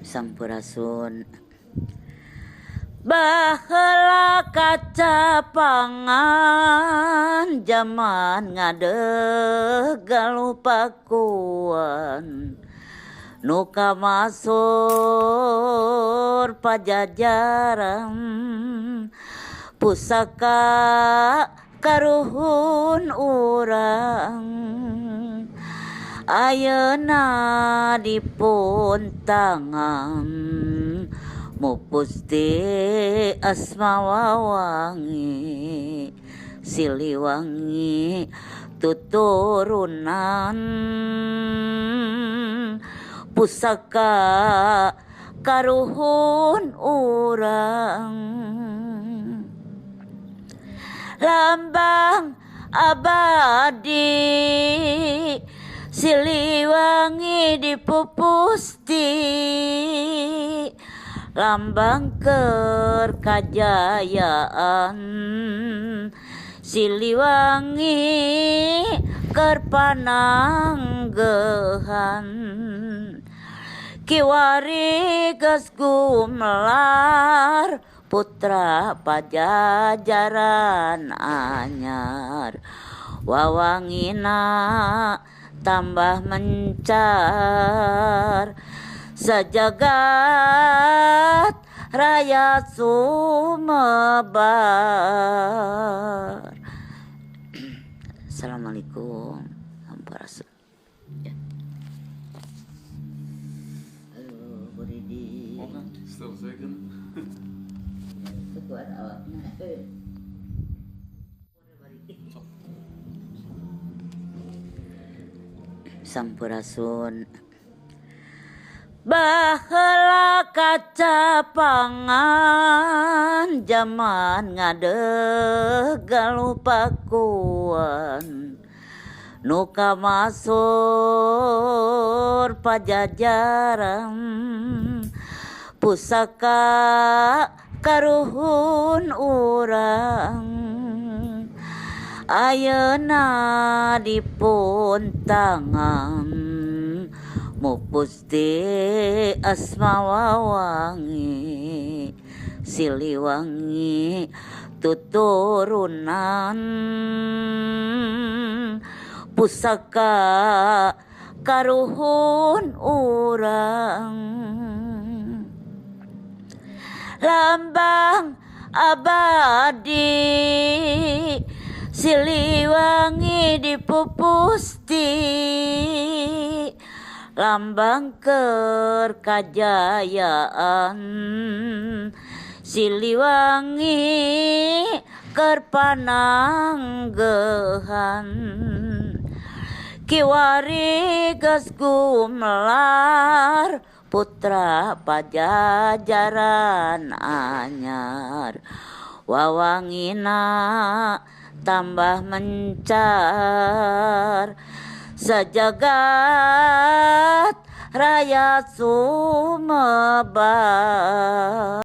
Sampurasun. Baheula kacapangan jaman ngadeg galuh pakuan nu kamasur pajajaran pusaka karuhun urang ayeuna dipun tangan mupus ti asma wawangi Siliwangi tuturunan pusaka karuhun urang lambang abadi Siliwangi dipupusti lambang keur kajayaan Siliwangi keur pananggehan kiwari geus gumelar putra pajajaran anyar wawangina tambah mencar sajagat raya sumebar. Assalamualaikum. Sampurasun. Ya. Aduh, Bu Ridi. Selesai kan? Itu kuat awakna. Sampurasun. Baheula kacapangan jaman ngadeg galuh pakuan nu kamasur pajajaran pusaka karuhun urang ayeuna dipun tangan mupus ti asma wawangi Siliwangi tuturunan pusaka karuhun urang lambang abadi Siliwangi dipupusti lambang keur kajayaan Siliwangi keur pananggehan kiwari geus gumelar putra pajajaran anyar wawangina tambah mencar sajagat raya sumebar.